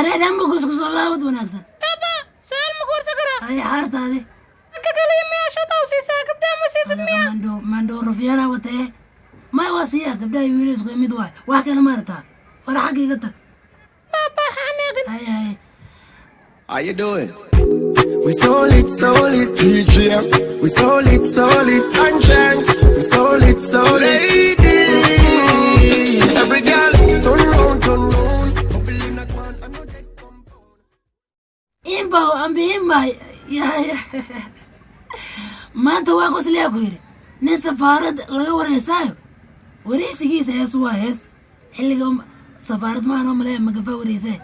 Areedhan isku soo laabad wanaagsan. Baaba, su-aal ma ku warsan karaa? Hay, xaartaadi. Ragga kaliya miyaa shout out siisaa? Gabdhaha ma siisid miyaa? Mandho mandho rufyaana watee. May, waa siiya gabdhaha iyo wiilal, isku mid waay. Wax kale ma artaa? War, xagga iga tag. Baaba, ha xanaaqin. Hay hay. How you doing? We solid, solid, DJ. We solid, solid, and Shanks. We solid, solid. Ladies. Every girl, turn round, turn round. Bubble in a can, I know that compound. Imbow ambi imbay ya maanta waa qosliyaa ku yidhi nin safaarad laga wareysaayo, wareysigiisa hees waa hees. Xilliga safaarad maahan oo maleeya magafaa wareysay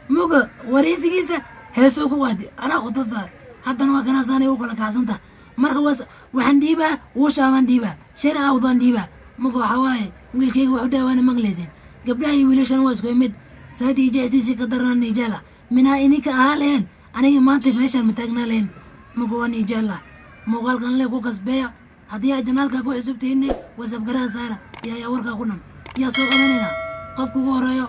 muga wareysigiisa heesoo ku qaadi anaa kutusaa. Haddana waa kanaasaanay u kala kacsanta. Marka was waxaan dhiibaa wuushaabaan dhiibaa shir awdaan dhiibaa. Muga waxaa waaye wiilkayga waxu dhaha waana maqlaysin. Gabdhaha iyo wiilashan waa isku mid. Saadii jectiisi ka daranaa nijaala minaa ininka ahaa leheen, aniga maanta meeshaan mataagnaa leheen. Muga waa nijaala muuqaalkan le ku kasbeeya. Haddii aad channelka ku cusubtihiinne, wasabgaraha saara. Yaa warkaa ku dhan yaa soo qabanayna. Qofka ugu horeeyo,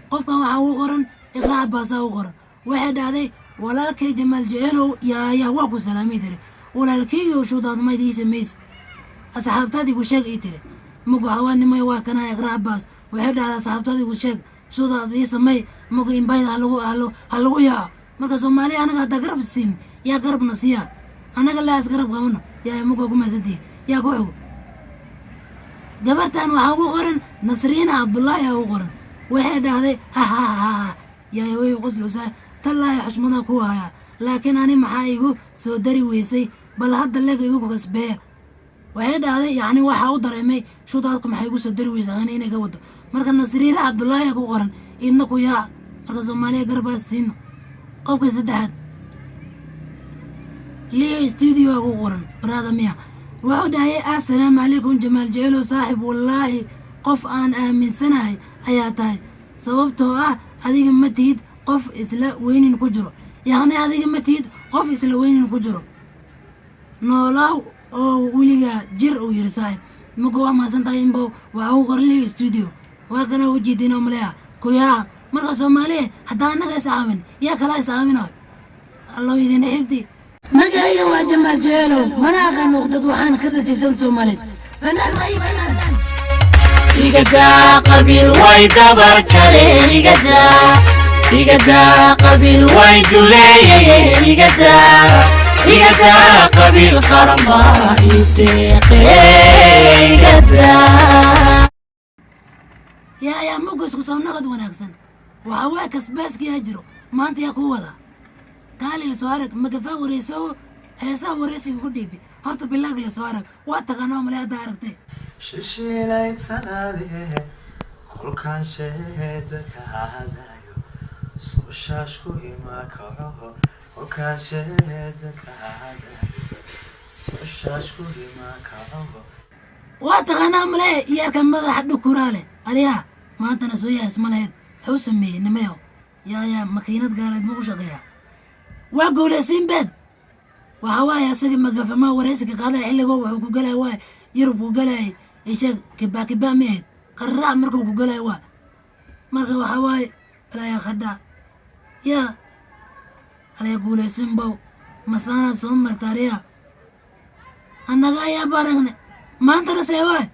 qofkan waxaa ugu qoran Iqraa Cabaasaa ugu qoran. Waxay dhahday, "Walaalkay Jamaal Jecelow, yaa waa ku salaamay," tiri. "Walaalkaygo, shout out mayd ii samays, asxaabtaadii ku sheeg," ii tiri. Muga hawaanimay waa kana Iqraa Cabaas. Waxay dhahday, "Asxaabtaadii ku sheeg, shout out ii samay." Muga imbayda halagu ha lagu yaaco. Marka Soomaaliya anaga haddaa garab siin, yaa garabna siiya? Annaga laa is garab qabano. Yaa muga ku mahadsantihi. Yaa ku xigo? Gabartan waxaa ugu qoran Nasriina Cabdullaahi aa ugu qoran. Waxay dhahday, "Ha ha ha ha, yaa way qoslusaa, tallaahi xushmadaa ku hayaa, laakiin ani maxaa igu soo dari weysay? Bal hadda lega igu kasbeeya." Waxay dhahday, yacni waxaa u dareemay shout outka maxay igu soo dari weysay ani inay ka wado. Marka Nasriina Cabdullaahi ku qoran, idna ku yaac. Marka Soomaaliya garbaas siino. Qofka saddexaad, Leo Studio ku qoran, brother miya. Wuxuu dhahayay, "Assalaamu calaykum Jamaal Jecelow saaxib, wallaahi qof aan aaminsanahay ayaa tahay, sababtoo ah adiga ma tihid qof isla weynin ku jiro." Yacni adiga ma tihid qof isla weynin ku jiro. "Noolaaw oo weligaa jir," uu yidhi saaxib. Muga waa mahadsan tahay inbow. Waxaa ugu qoran Leo Studio, waa kana ujeedin oo maleya kuyaaca. Marka Soomaaliya haddaa annaga is caawin, yaa kala is caawinayo? Allow idin xifdi. Magacayga waa Jamaal Jecelow, mana aqaan nuqdad, waxaan ka dajisan Soomaaliyeed. Fanaan ay fanaan. Igadaa qabiil way dabar jareen, igadaa, igadaa qabiil way duleeyayeen, igadaa, igadaa qabiil, qaran baa iteeqee, igadaa. Yaa muga isku soo naqad wanaagsan. Waxaa waa kasbaaskiyaa jiro maanta. Yaa ku wada kaali la soo arag magafaa wareyso, heesaha wareysiga ku dhiibi. Horta bilaag la soo arag, waa taqaanaa male hadda aragtay. Shishiilaytanaade kolkaan sheeda ka hadayo, soo shaashku ima kaco. Kolkaan sheeda ka hadayo, soo shaashku ima kaco. Waa taqaanaa male yeerka madaxa dhukuraa leh. Aryaa, maantana soo yaas ma lahayd. Wuxuu sameeyey nimayo yaa makiinad gaaleed ma u shaqeeyaa? Waa guuleysiin beed. Waxa waaye asaga magafama wareysiga qaadaya xilligo wuxuu ku galaya, waa Yurub ku galayay, isheeg kibaa kibaa ma ahayd qaraac markuu ku galaya waa. Marka waxa waaye alaya khadha yaa alaya guuleysin bow masaana soo marta. Aryaa, annaga ayaa baragne maantana see waay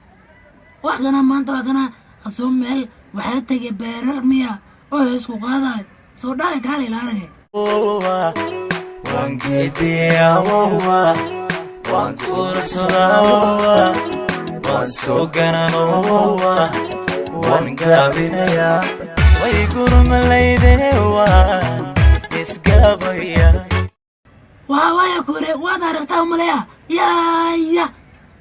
wax kana maanta waa kana asoo meel waxaa tegay beerar miya oo heesku qaadayo soo dhahay kaalay la aragay. Waan geediyawowa, waan guursadawowa, waan soo gananowowa, waan gaabinayaa, way gurmalayde, waan isgaabaya. Waxaa waaya kure waad aragtaa umaleya yaaya.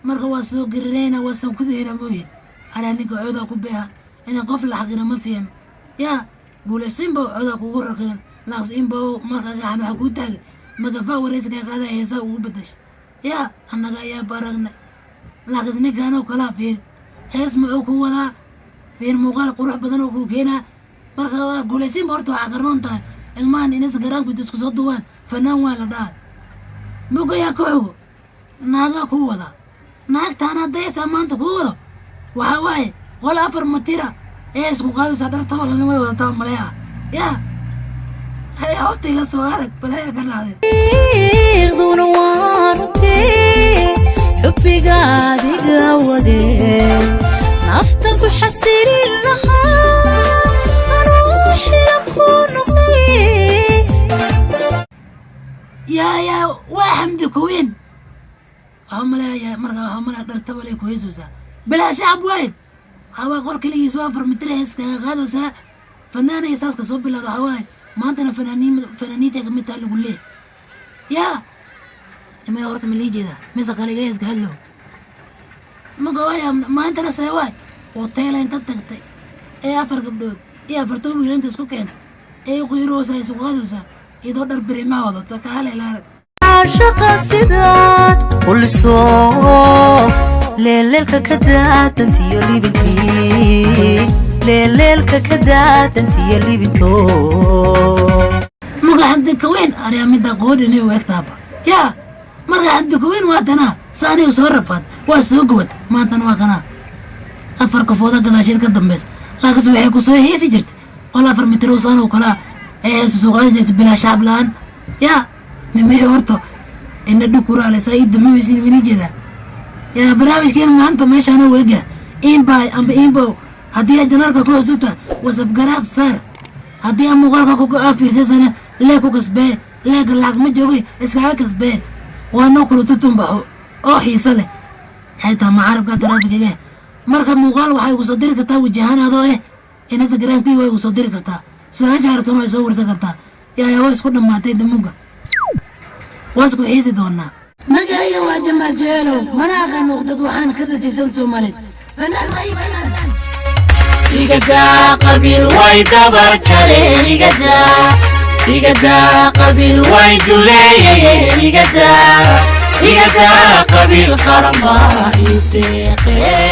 Marka waa soo garireyna, waa soo gudayna mooyin. Anaa ninka coodaa ku beeha inay qof la xaqiro ma fiicno. Yaa guulaysinba coodaa kugu rakibin laaqsinba. Marka gacan waxaa kuu taagay magafaa wareysiga qaada, heesaa ugu bedashay. Yaa annaga ayaa baragnay laakis ninkanoo kalaa fiir hees muxuu ku wadaa? Fiir muuqaal qurux badan oo kuu keenaa. Marka waa guulaysinba. Horta waxaa qarnoon tahay ilmahan Instagramku isku soo duwaan, fanaan waa la dhaha. Mugayaa ku xugo naagaa kuu wadaa. Naagtaan haddaysaa maanta kuu wado, waxaa waaye qol 4 matira ee isku qaadaysaa, dhar tabalana way wadataa maleeha yaa. Hay horta ila soo arag balaya ka dhacday. Xaqiiqduna waa runtii, xubbiga adiga wadee nafta ku xasilin lahaa, anuu xila ku noqday. Yaa waa Xamdi Kuwiin. Waxaa umaleeyaa markaa, waxaa umalaya dhartabalay ku heesaysaa bilaa shacab waayd. Waxaa waay qol keligiisu 4 mitir hees kaga qaadaysaa. Fanaanay saaska soo bilowda. Waxaa waaye maantana fanaaniin, fanaaniinta kamid taha lagu leeh. Yaa imaya horta ma lii jeedaa mise kaliga heeska hadlow maka waaya? Maantana see waay hoteela inta tagtay ee afar gabdhood iyo afartan wiil inta isku keentay ee qiiroosa isu qaadaysaa iyadoo dhar birimaa wadata kaale laarag. Caashaqa sidaan uliso, leeleelka ka daadantiyo libintii, leeleelka ka daadantiyo libinto. Marka Xamdi Kaweyn aryaa midda qoodhinay u egtaaba. Yaa marka Xamdi Kaweyn waa tanaa saanay soo rafaad, waa soo gubad, maantana waa kanaa afar qofooda gadaasheed ka dambaysa. Laakiinse waxay ku soo heesi jirtay qol 4 mitir saan oo kalaa ee heesu soo qaadi jirtay bilaa shacab la-aan. Yaa nimay horta ina dhukuraale saa ii dameysin mini jeedaa. Yaa barnaamijkeena maanta meeshaana weega inbay amba inbow. Haddii aad channelka ku cusubta, WhatsApp garaab saar. Haddii aan muuqaalka ku fiirsasana, like ku kasbee. Likega lacag ma joogay, iskaga kasbee. Waa noo kula tutumbaxo oo xiise leh xitaa macarabka taraafigaga. Marka muuqaal waxay igu soo diri kartaa wajahaan adoo Instagramkii waa igu soo diri kartaa. Su-aasha hartana way soo warsan kartaa. Yaa waa isku dhammaatay damuga, waa isku xiisi doonaa. Magacayga waa Jamaal Jeceelow, mana aqaan nuqdad, waxaan ka dajisan Soomaalied fanaan ay fanaan. Igadaa qabiil way dabar jareen, igadaa, igadaa qabiil way duleeyayeen, igadaa, igadaa qabiil qaran baa ii deeqee.